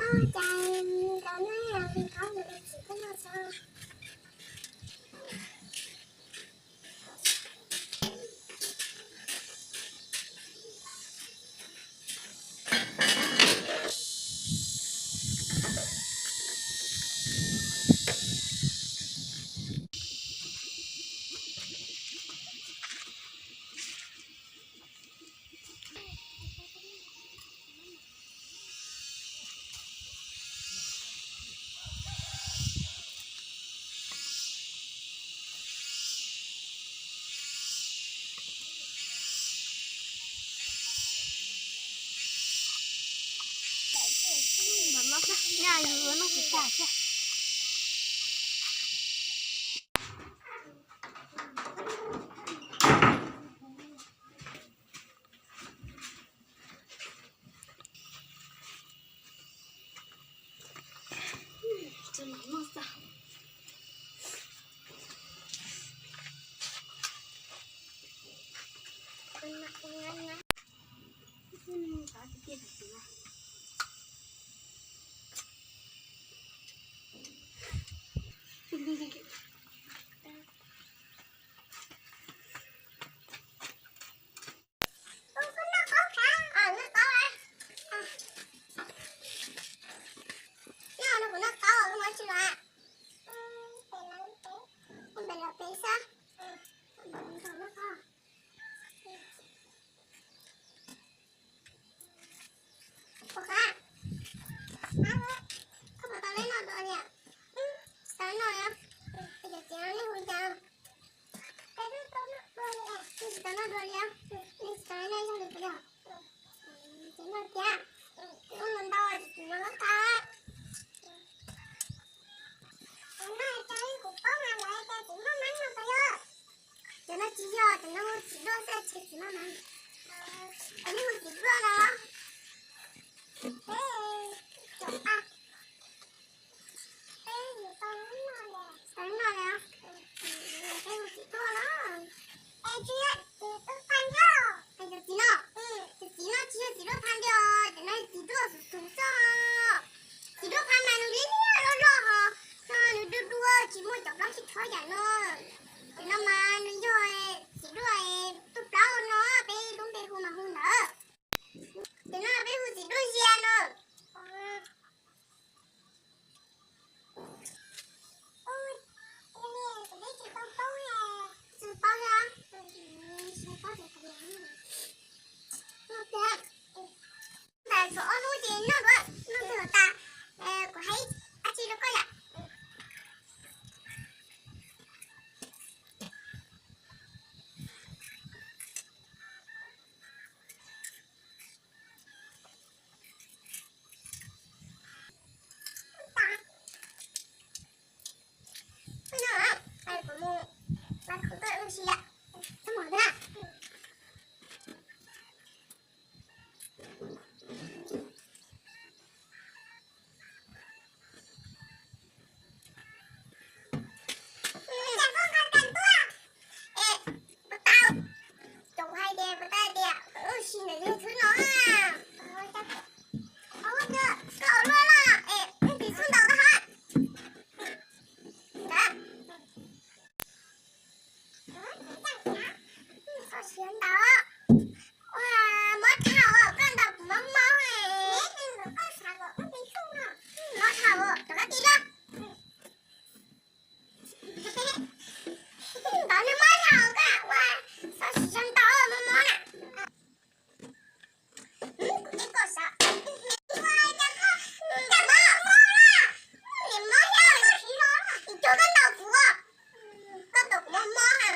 Cas nkawd no yog nkawd mus ua txiv tuaj noj tso. Ua qab, koj puas tau leb noj dua li? Tau noj, cov txiv no nej hu cas? Tsis tau noj dua li, nej tsis tau noj yog li puas yog? Ces noj tiag, noj ntau tsis tsim nyog lab qab. Cov no cas kuv paub mas lawv cas tsis maj mab no puas yog? Cov no tsis yog, cov no hu txiv duaj xwb, tsis tsim maj mab. Cov nej hu txiv duaj no. Peb, peb tau noj li, peb hu txiv duaj no. Es tsis yog txiv duaj pha ntiag, cov txiv no, cov txiv no tsis yog txiv duaj pha ntiag, cov no txiv duaj xum xum xwb. Txiv duaj pha mas nws liab liab loj loj hos, no nws dua dua tsis muaj cov plaub tsis thob yam no. Cov no mas nws yog txiv duaj tus plaub no, peb lub npe hu mas hu ntawd. Cov no peb hu txiv duaj zias no. Tsis paub li. Ntawm tshuav ob hnub ces noj dua, noj twg los tas. Kuv hais dab tsi rau koj yom? Puas tau? Cov hais tias puas tau tias wb sim ntawm yus thwv no. Koj ua luaj los es wb tiv xub ntaus koj hab. Koj siav ntaus. Ua, mob dhau, koj ntaus kuv mob mob. Mob dhau, rov qab tiv los. Ntaus nws mob dhau koj ua, txhob siav ntaus mob mob na. Kuv teb koj sav, ua cas koj, cas mob mob na, niam mob thiab, tiv cuag koj ntaus kuv, koj ntaus kuv mob mob na.